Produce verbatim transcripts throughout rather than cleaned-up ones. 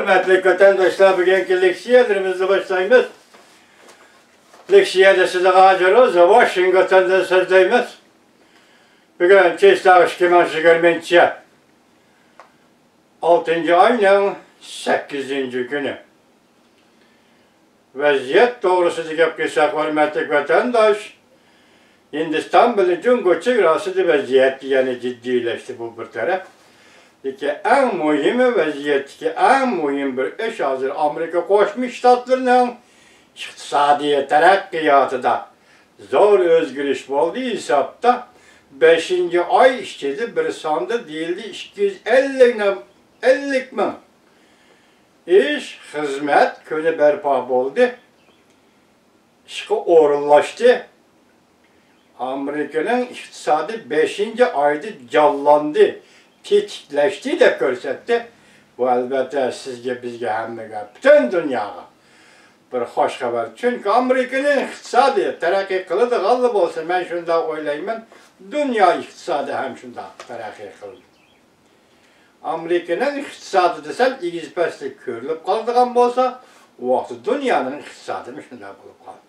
ھۆرمەتلىك ۋەتەنداشلار، بۈگۈنكى لېكسىيەلىرىمىزنى باشلايمىز. لېكسىيەدە سىزگە ھازىر روزا ۋاشىنگتوندىن سۆزلەيمىز. بۈگۈن چېسلاغ ئىككى مىڭ يىگىرمىنچى يىل، ئالتىنچى ئاينىڭ سەككىزىنچى كۈنى. ۋەزىيەت توغرىسىدا گەپ قىلساق، ھۆرمەتلىك ۋەتەنداش، ھىندىستان بىلەن جۇڭگو چېگراسىدا ۋەزىيەت يەنە جىددىيلەشتى، بۇ بىر تەرەپ. لېكىن ئەڭ مۇھىمى، ۋەزىيەتتىكى ئەڭ مۇھىم بىر ئىش، ھازىر ئامېرىكا قوشما شتاتلىرىنىڭ ئىقتىسادىي تەرەققىياتىدا زور ئۆزگىرىش بولدى ھېسابتا، بەشىنچى ئاي ئىچىدە بىر ساندا دېيىلدى، ئىككى يۈز ئەللىك مىڭ ئىش، خىزمەت كۈنى بەرپا بولدى، ئىشقا ئورۇنلاشتى. ئامېرىكىنىڭ ئىقتىسادى بەشىنچى ئايدا جانلاندى، تېتىكلەشتى دەپ كۆرسەتتى. بۇ، ئەلۋەتتە، سىزگە، بىزگە، ھەممىگە، پۈتۈن دۇنياغا بىر خوش خەۋەر. چۈنكى ئامېرىكىنىڭ ئىقتىسادى تەرەققىي قىلىدىغانلا بولسا، مەن شۇنداق ئويلايمەن، دۇنيا ئىقتىسادى ھەم شۇنداق تەرەققىي قىلىدۇ. ئامېرىكىنىڭ ئىقتىسادىدا سەل ئېگىز-پەسلىك كۆرۈلۈپ قالىدىغان بولسا، ئۇ ۋاقىتتا دۇنيانىڭ ئىقتىسادىمۇ شۇنداق بولۇپ قالىدۇ.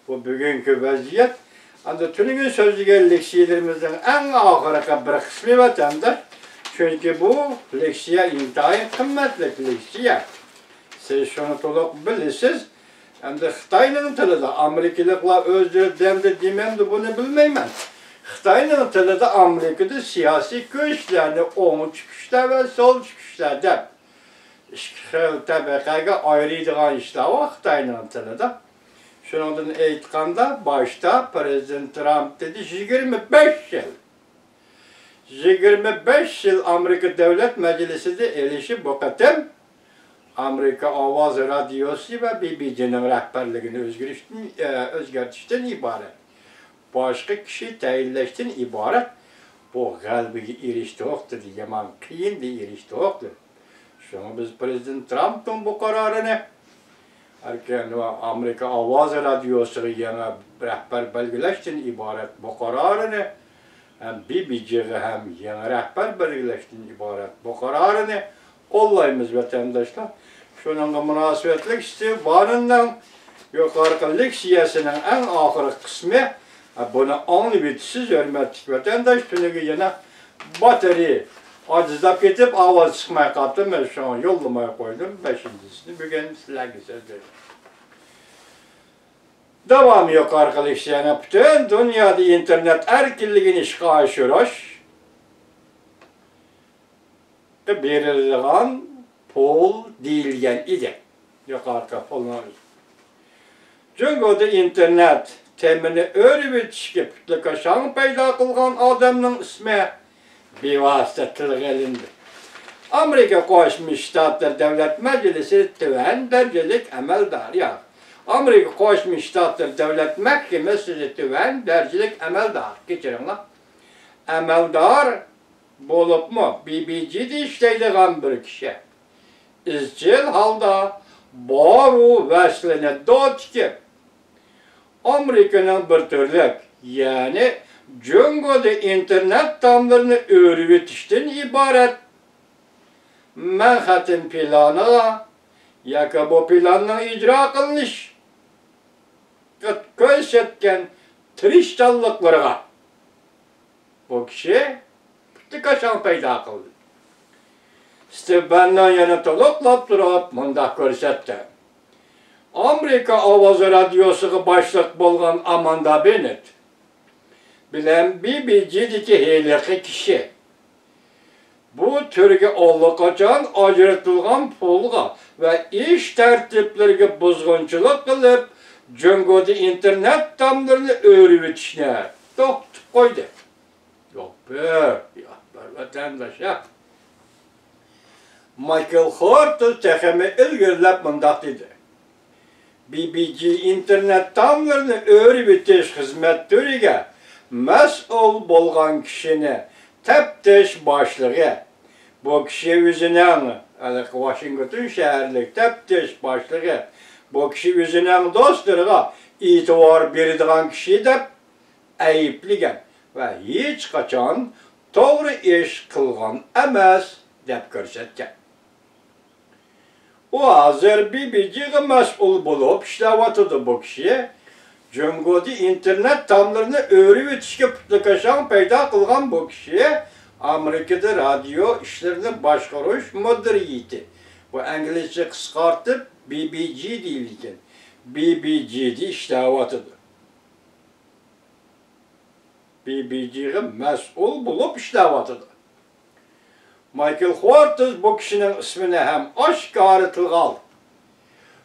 بۇ بۈگۈنكى ۋەزىيەت. ئەمدى تۈنۈگۈن سۆزلىگەن لېكسىيەلىرىمىزنىڭ ئەڭ ئاخىرقى بىر قىسمى، ۋەتەنداش. چۈنكى بۇ لېكسىيە ئىنتايىن قىممەتلىك لېكسىيە. سىز شۇنى تولۇق بىلىسىز. ئەمدى خىتاينىڭ تىلىدا، ئامېرىكىلىقلار ئۆزلىرى دەمدى دېمەمدۇ، بۇنى بىلمەيمەن. خىتاينىڭ تىلىدا ئامېرىكىدا سىياسىي كۈچلەرنى ئوڭچى كۈچلەر ۋە سولچى كۈچلەر دەپ ئىككى خىل تەبەقەگە ئايرىيدىغان ئىشلار بار خىتاينىڭ تىلىدا. شۇنىڭدىن ئېيتقاندا، باشتا پىرېزىدېنت ترامپ دېدى، يىگىرمە بەش يىل. يىگىرمە بەش يىل ئامېرىكا دۆلەت مەجلىسىدە ئېلىشىپ، بۇ قېتىم ئامېرىكا ئاۋازى رادىيوسى ۋە بى بى جىنىڭ رەھبەرلىكىنى ئۆزگىرىشتىن، ئە، ئۆزگەرتىشتىن ئىبارەت. باشقا كىشى تەيىنلەشتىن ئىبارەت. بۇ غەلىبىگە ئېرىشتۇق دېدى، يامان قىيىندى، ئېرىشتۇق دېدى. شۇڭا بىز پىرېزىدېنت ترامپنىڭ بۇ قارارىنى ئەركىن ۋە ئامېرىكا ئاۋازى رادىيوسىغا يېڭى رەھبەر بەلگىلەشتىن ئىبارەت بۇ قارارىنى، ھەم بى بى جىغا ھەم يېڭى رەھبەر بەلگىلەشتىن ئىبارەت بۇ قارارىنى قوللايمىز، ۋەتەنداشلار. شۇنىڭغا مۇناسىۋەتلىك ستىۋ باننوننىڭ يۇقىرىقى لېكسىيەسىنىڭ ئەڭ ئاخىرقى قىسمى. بۇنى ئاڭلىۋېتىسىز، ھۆرمەتلىك ۋەتەنداش. تۈنۈگۈن يەنە باتىرى ئاجىزلاپ كېتىپ، ئاۋاز چىقماي قاپتۇ. مەن شۇڭا يوللىماي قويدۇم. بەشىنچىسىنى بۈگۈن سىلەرگە سۆزلەيمەن. داۋامى يۇقىرىقى لېكسىيەنىڭ پۈتۈن دۇنيادا ئىنتېرنېت ئەركىنلىكىنى ئىشقا ئاشۇرۇش بېرىلىدىغان پۇل دېيىلگەن ئىدى. يۇقىرىقى پۇلنىڭ ئۆزى. جۇڭگودا ئىنتېرنېت تېمىنى ئۆرۈۋېتىشكە پۇتلىكاشاڭ پەيدا قىلغان ئادەمنىڭ ئىسمى بىۋاسىتە تىلغا ئېلىندى. ئامېرىكا قوشما شتاتلىرى دۆلەت مەجلىسى تۆۋەن دەرىجىلىك ئەمەلدار، يا، ئامېرىكا قوشما شتاتلىرى دۆلەت مەھكىمىسىدە تۆۋەن دەرىجىلىك ئەمەلدار، كەچۈرۈڭلار، ئەمەلدار بولۇپمۇ بى بى جىدا ئىشلەيدىغان بىر كىشى ئىزچىل ھالدا بارۇ ۋەسلىنى دوتىكىپ، ئامېرىكىنىڭ بىر تۈرلۈك، يەنى جۇڭگودا ئىنتېرنېت تاملىرىنى ئۆرۈۋېتىشتىن ئىبارەت مەنھەتتىن پىلانىغا ياكى بۇ پىلاننىڭ ئىجرا قىلىنىشىغا كۆرسەتكەن تىرىشچانلىقلىرىغا بۇ كىشى پۇتلىكاشاڭ پەيدا قىلدى. ستىۋ باننون يەنە تولۇقلاپ تۇرۇپ مۇنداق كۆرسەتتى: ئامېرىكا ئاۋازى رادىيوسىغا باشلىق بولغان ئاماندا بېننېت بىلەن بى بى جىدىكى ھېلىقى كىشى بۇ تۈرگە ئاللىقاچان ئاجرىتىلغان پۇلغا ۋە ئىش تەرتىپلىرىگە بۇزغۇنچىلىق قىلىپ، جۇڭگودا ئىنتېرنېت تاملىرىنى ئۆرۈۋېتىشنى توختىتىپ قويدى. ياپبىر، ياپبىر ۋەتەنداش، يا. مايكل خورتز تېخىمۇ ئىلگىرىلەپ مۇنداق دېدى: بى بى جى ئىنتېرنېت تاملىرىنى ئۆرۈۋېتىش خىزمەت تۈرىگە مەسئۇل بولغان كىشىنى تەپتىش باشلىقى، بۇ كىشى ئۆزىنىڭ، ھېلىقى ۋاشىنگتون شەھەرلىك تەپتىش باشلىقى، بۇ كىشى ئۆزىنىڭ دوستلىرىغا ئېتىبار بېرىدىغان كىشى دەپ ئەيىبلىگەن ۋە ھېچقاچان توغرا ئىش قىلغان ئەمەس دەپ كۆرسەتكەن. ئۇ ھازىر بى بى جىغا مەسئۇل بولۇپ ئىشلەۋاتىدۇ. بۇ كىشى جۇڭگودىكى ئىنتېرنېت تاملىرىنى ئۆرۈۋېتىشكە پۇتلىكاشاڭ پەيدا قىلغان بۇ كىشى ئامېرىكىدا رادىيو ئىشلىرىنى باشقۇرۇش مۇدىرىيىتى، بۇ ئەنگلىزچە قىسقارتىپ بى بى جى دېيىلگەن، بى بى جىدا ئىشلەۋاتىدۇ. بى بى جىغا مەسئۇل بولۇپ ئىشلەۋاتىدۇ. مايكل خورتز بۇ كىشىنىڭ ئىسمىنى ھەم ئاشكارا تىلغا ئالدى.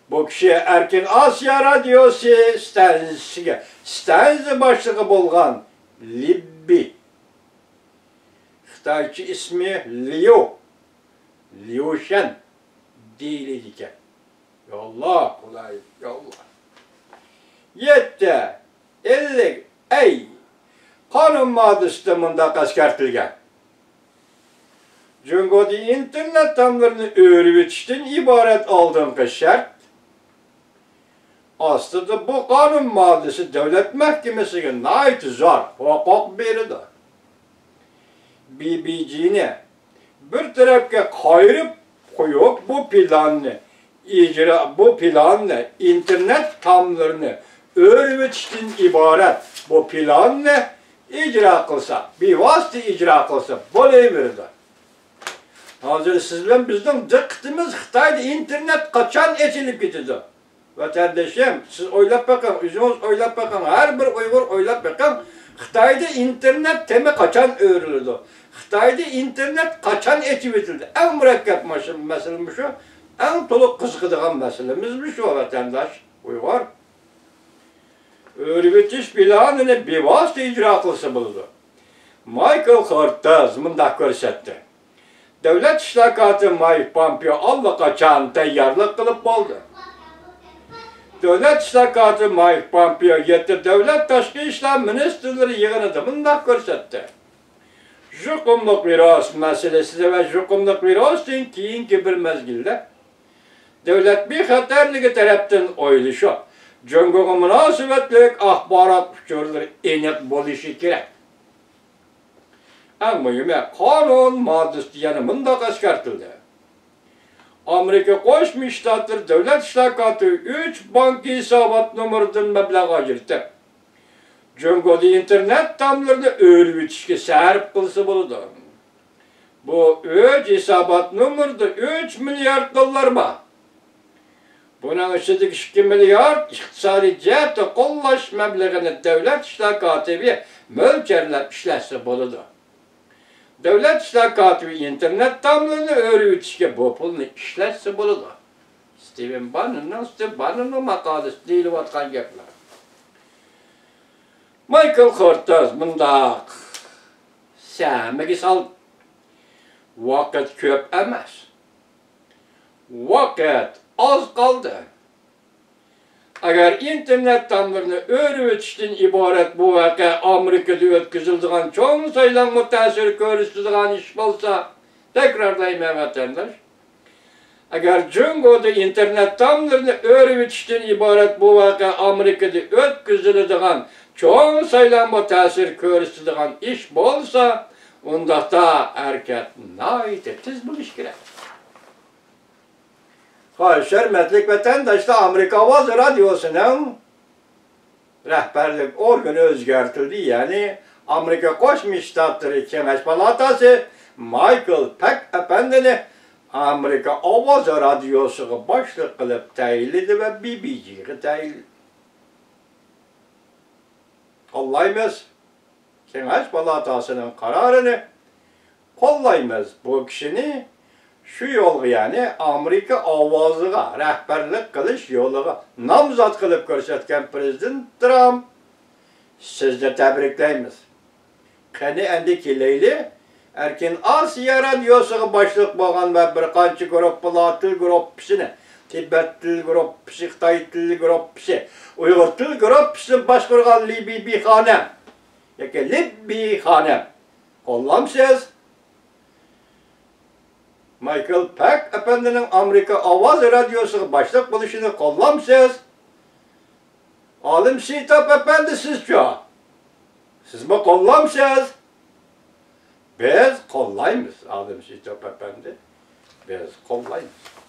بۇ كىشى ئەركىن ئاسىيا رادىيوسى ستانسىسىگە ستانسىيە باشلىقى بولغان لىببى، خىتايچە ئىسمى ليۇ، ليۇشەن دېيىلىدىكەن. ياللا، خۇدايىم، ياللا. يەتتە، ئەللىك، ئەي، قانۇن ماددىسىدا مۇنداق ئەسكەرتىلگەن. جۇڭگودا ئىنتېرنېت تاملىرىنى ئۆرۈۋېتىشتىن ئىبارەت ئالدىنقى شەرت ئاستىدا بۇ قانۇن ماددىسى دۆلەت مەھكىمىسىگە ناھايىتى زور ھوقۇق بېرىدۇ. بى بى جىنى بىر تەرەپكە قايرىپ قويۇپ، بۇ پىلاننى ئىجرا، بۇ پىلاننى، ئىنتېرنېت تاملىرىنى ئۆرۈۋېتىشتىن ئىبارەت بۇ پىلاننى ئىجرا قىلسا، بىۋاسىتە ئىجرا قىلسا بولۇۋېرىدۇ. ھازىر سىز بىلەن بىزنىڭ دىققىتىمىز خىتايدا ئىنتېرنېت قاچان ئېچىلىپ كېتىدۇ؟ ۋەتەندىشىم، سىز ئويلاپ بېقىڭ، ئۆزىڭىز ئويلاپ بېقىڭ، ھەر بىر ئۇيغۇر ئويلاپ بېقىڭ، خىتايدا ئىنتېرنېت تېمى قاچان ئۆرۈلىدۇ؟ خىتايدا ئىنتېرنېت قاچان ئېچىۋېتىلدى؟ ئەڭ مۇرەككەپ مەسىلە، مەسىلە مۇشۇ. ئەڭ تولۇق قىزىقىدىغان مەسىلىمىز مۇشۇ، ۋەتەنداش ئۇيغۇر. ئۆرۈۋېتىش پىلانىنى بىۋاسىتە ئىجرا قىلسا بولىدۇ. مايكل خورتز مۇنداق كۆرسەتتى. دۆلەت ئىشلار كاتىپى مايك پومپېئو ئاللىقاچان تەييارلىق قىلىپ بولدى. دۆلەت ئىشلار كاتىپى مايك پومپېئو يەتتە دۆلەت تاشقى ئىشلار مىنىستىرلىرى يىغىنىدا مۇنداق كۆرسەتتى. يۇقۇملۇق ۋىرۇس مەسىلىسى ۋە يۇقۇملۇق ۋىرۇستىن كېيىنكى بىر مەزگىلدە دۆلەت بىخەتەرلىكى تەرەپتىن ئويلىشىپ، جۇڭگوغا مۇناسىۋەتلىك ئاخبارات ئۇچۇرلىرى ئېنىق بولۇشى كېرەك. ئەڭ مۇھىمى، قانۇن ماددىسىدا يەنە مۇنداق ئەسكەرتىلدى. ئامېرىكا قوشما شتاتلىرى دۆلەت ئىشلار كاتىپى ئۈچ بانكا ھېسابات نومۇرىدىن مەبلەغ ئاجرىتىپ، جۇڭگودا ئىنتېرنېت تاملىرىنى ئۆرۈۋېتىشكە سەرپ قىلسا بولىدۇ. بۇ ئۈچ ھېسابات نومۇرىدا ئۈچ مىليارد دوللار بار. بۇنىڭ ئىچىدىكى ئىككى مىليارد ئىقتىسادىي جەھەتتە قوللاش مەبلىغىنى دۆلەت ئىشلار كاتىپى مۆلچەرلەپ ئىشلەتسە بولىدۇ. دۆلەت ئىشلار كاتىپى ئىنتېرنېت تاملىرىنى ئۆرۈۋېتىشكە بۇ پۇلنى ئىشلەتسە بولىدۇ. ستىۋېن باننوننىڭ، ستىۋ باننوننىڭ ماقالىسىدە دېيىلىۋاتقان گەپلەر. مايكل خورتز مۇنداق سەمىگە سالدى. ۋاقىت كۆپ ئەمەس. ۋاقىت ئاز قالدى. ئەگەر ئىنتېرنېت تاملىرىنى ئۆرۈۋېتىشتىن ئىبارەت بۇ ۋەقە ئامېرىكىدا ئۆتكۈزۈلىدىغان چوڭ سايلامغا تەسىر كۆرسىتىدىغان ئىش بولسا، تەكرارلايمەن، ۋەتەنداش، ئەگەر جۇڭگودا ئىنتېرنېت تاملىرىنى ئۆرۈۋېتىشتىن ئىبارەت بۇ ۋەقە ئامېرىكىدا ئۆتكۈزۈلىدىغان چوڭ سايلامغا تەسىر كۆرسىتىدىغان ئىش بولسا، ئۇنداقتا ھەرىكەت ناھايىتى تېز بولۇشى كېرەك. ھاي، ھۆرمەتلىك ۋەتەنداشلار، ئامېرىكا ئاۋازى رادىيوسىنىڭ رەھبەرلىك ئورگىنى ئۆزگەرتىلدى، يەنى ئامېرىكا قوشما شتاتلىرى كېڭەش پالاتاسى مايكل پەك ئەپەندىنى ئامېرىكا ئاۋازى رادىيوسىغا باشلىق قىلىپ تەيىنلىدى ۋە بى بى جىغا تەيىنلىدى. قوللايمىز. كېڭەش پالاتاسىنىڭ قارارىنى قوللايمىز. بۇ كىشىنى شۇ يولغا، يەنى ئامېرىكا ئاۋازىغا رەھبەرلىك قىلىش يولىغا نامزات قىلىپ كۆرسەتكەن پىرېزىدېنت ترامپ، سىزنى تەبرىكلەيمىز. قېنى ئەمدى كېلەيلى، ئەركىن ئاسىيا رادىيوسىغا باشلىق بولغان ۋە بىر قانچە گۇرۇپپىلار، تىل گۇرۇپپىسىنى، تىبەت تىل گۇرۇپپىسى، خىتاي تىل گۇرۇپپىسى، ئۇيغۇر تىل گۇرۇپپىسىنى باشقۇرغان لى بىبى خانىم ياكى لىببى خانىم، قوللامسىز؟ مايكل پەك ئەپەندىنىڭ ئامېرىكا ئاۋازى رادىيوسىغا باشلىق بولۇشىنى قوللامسىز؟ ئالىم سېيىتوپ ئەپەندى، سىزچۇ؟ سىزمۇ قوللامسىز؟ بىز قوللايمىز، ئالىم سېيىتوپ ئەپەندى. بىز قوللايمىز.